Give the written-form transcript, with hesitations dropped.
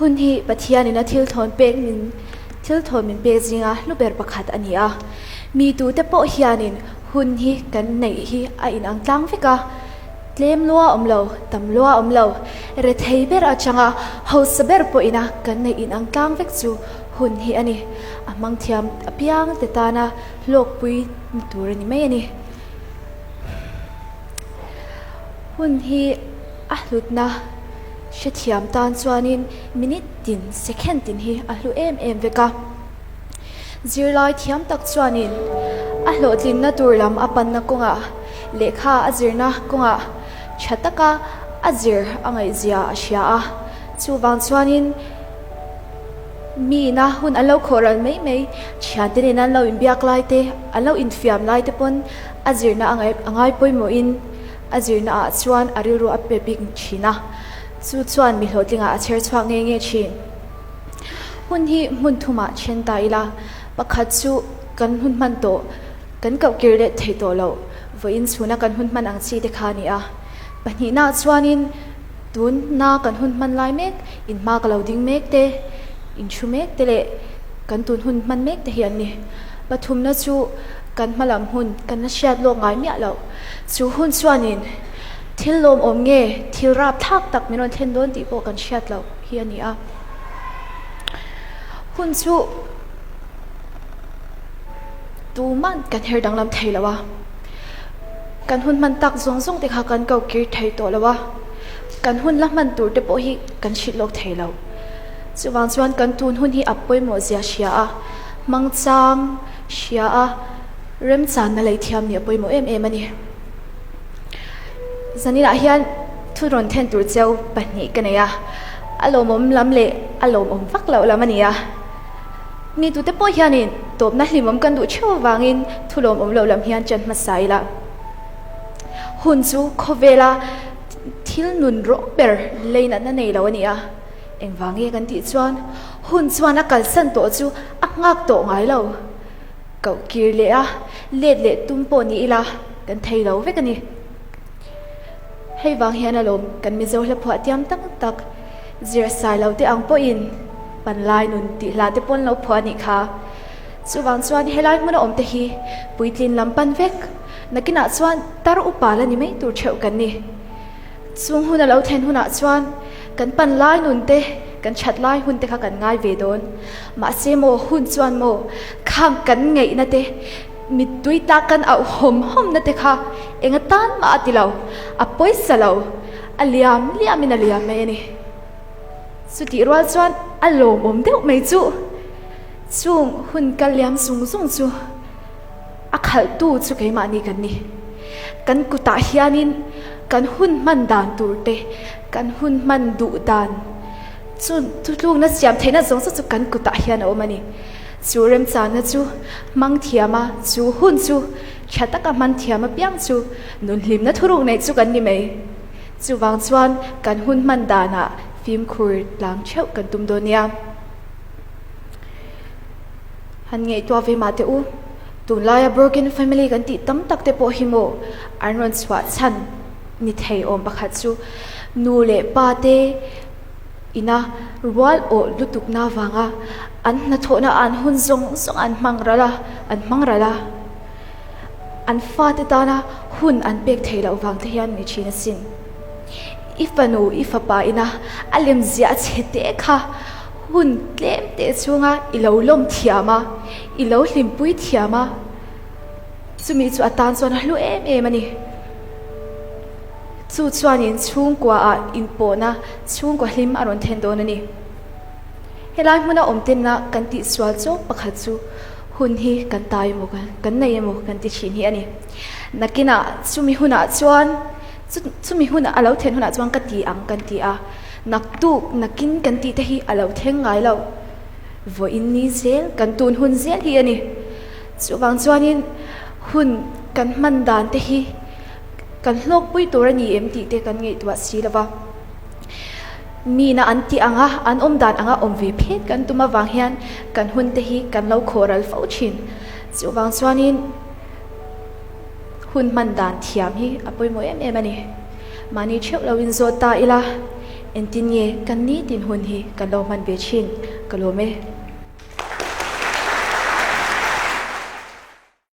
Hun hi Pathianin a thil thawn pek min thil thawn min pek zinga hlu ber pakhat a ni a. Mi tute pawh hianin hun hi kan neih hi a inang tlang vek a. Tlem lua awm lo, tam lua awm lo, rethei ber atanga hausa ber pawhina kan neih inang tlang vek chu hun hi a ni. A hmang thiam apiang te tana hlawkpui ni tur a ni mai a ni. Hun hi a hlutna hrethiam tan chuanin minute tin, second tin hi a hlu em em vek a. Zirlai thiam tak chuanin a hlawhtlinna tur lam a panna kawngah lehkha a zirna kawngah tha taka a zir a ngaihzia a hria a. Chuvang chuanin miina hun an lo khawh ral mai mai, thiante nen an lo inbiak lai te, an lo infiam lai te pawn a zirna a ngai pawimawhin a zirna ah chuan a rilru a pe bik thin a, chu chuan mi hlawhtlingah a chher chhuak nge nge thin. Hun hi hmun thumah then ta ila, pakhat chu kan hun hman tawh, kan koh kir leh theih tawh loh, vawiin chhuna kan hun hman ang chi te kha a ni a. Pahnihnaah chuanin tunna kan hun hman lai mek, inhma ka lo ding mek te, inthu mek te leh kan tun hun hman mek te hi an ni. Pathumna chu kan hma lam hun kan la hriat lawk ngai miah loh. Chu hun chuanin thil lawmawm nge thil rapthlak tak min rawn thlen dawn tih pawh kan hriat loh hi a ni a. Hun chu tuman kan her danglam thei lo a, kan hun hman tak zawng zawng te kha kan ko kir thei tawh lo a, kan hun la hman tur te pawh hi kan hrilh lawk thei lo. Chuvang chuan kan tun hun hi a pawimawh zia hria a, hmangchang hria a, remchanna lei thiam nih a pawimawh em em a ni. Zaninah hian thu rawn then tur cheu pahnih ka nei a, a lawmawm lam leh a lawmawm vak loh lam a ni a. Mi tute pawh hianin tawpna hlimawm kan duh theuh avangin thu lawmawm loh lam hian ṭan hmasa ila. Hun chu khawvela thil nun rawng ber lei natna nei lo a ni a, engvang nge kan tih chuan hun chuan a kalsan tawh chu a nghak tawh ngai lo. Koh kir leh a, let leh tum pawh ni ila kan thei lo vek a ni. Hei vang hian alawm kan Mizo hla phuah tiam tak tak zir sai lo te ang pawhin panlai nun tih hla te pawn lo phuah a nih kha. Chuvang chuan helai hmuna awm te hi puitlin lam pan vek, nakinah chuan tar upa la ni mai tur theuh kan ni. Chung hun a lo thlen hunah chuan kan pan lai nun te, kan that lai hun te kha kan ngai ve dawn. Mahse maw hun chuan maw khang kan ngaihna te, mittui tlak kan auh hawm hawmna te kha eng atan mah a ti lo, a pawisa lo, a liam liamin a liam mai a ni. Chutih rual chuan a lawmawm deuh mai chu chung hun kal liam zung zung chu. A khalhtu chu keimahni kan ni. Kan kutah hianin kan hun hman dan tur te, kan hun hman duh dan chu thutlukna siam theihna zawng zawng chu kan kutah hian a awm a ni. Chu remchangna chu hmang thiam a, chu hun chu tha taka hman thiam apiang chu nunhlimna thuruk neih chu kan ni mai. Chuvang chuan kan hun hman danah fimkhur tlang theuh kan tum dawn nia. Han ngaihtuah ve mah teh u, tunlaia broken family kan tih tam tak te pawh hi maw an rawn chhuah chhan ni thei awm pakhat chu nu leh pa te ina rual awh lutuk na vanga an hnathawhna an hun zawng zawng an hmang ral a, an hmang ral a, an fate tana hun an pek theih loh vang te hian ni thin asin. I fanu i fapa ina a lemziah a chhe teh kha. Hun tlem teh chhunga i lo lawm thiam a, i lo hlimpui thiam a, chumi chu a tan chuan a hlu em em a ni. Chu chuanin chhungkuaah inpawhna chhungkua hlim a rawn then dawn a ni. Helai hmuna awm tenna kan tihsual chawk pakhat chu hun hi kan tai emaw kan nei emaw kan ti thin hi a ni. Nakinah chumi hunah chuan chumi hun a lo then hunah chuan ka ti ang kan ti a. Naktuk nakin kan tih te hi a lo thleng ngai lo. Vawiin ni zel, kan tun hun zel hi a ni. Chuvang chuanin hun kan hman dan te hi kan hlawkpui tur a ni em tih te kan ngaihtuah si lo va. Mina an tih anga an awm dan anga awm ve phet kan tum avang hian kan hun te hi kan lo khawh ral fo thin. Chuvang chuanin hun hman dan thiam hi a pawimawh em em a ni. Mahni theuh lo in zawt ta ila. Engtin nge kan nitin hun hi kan lo hman ve thin? Ka lawm e.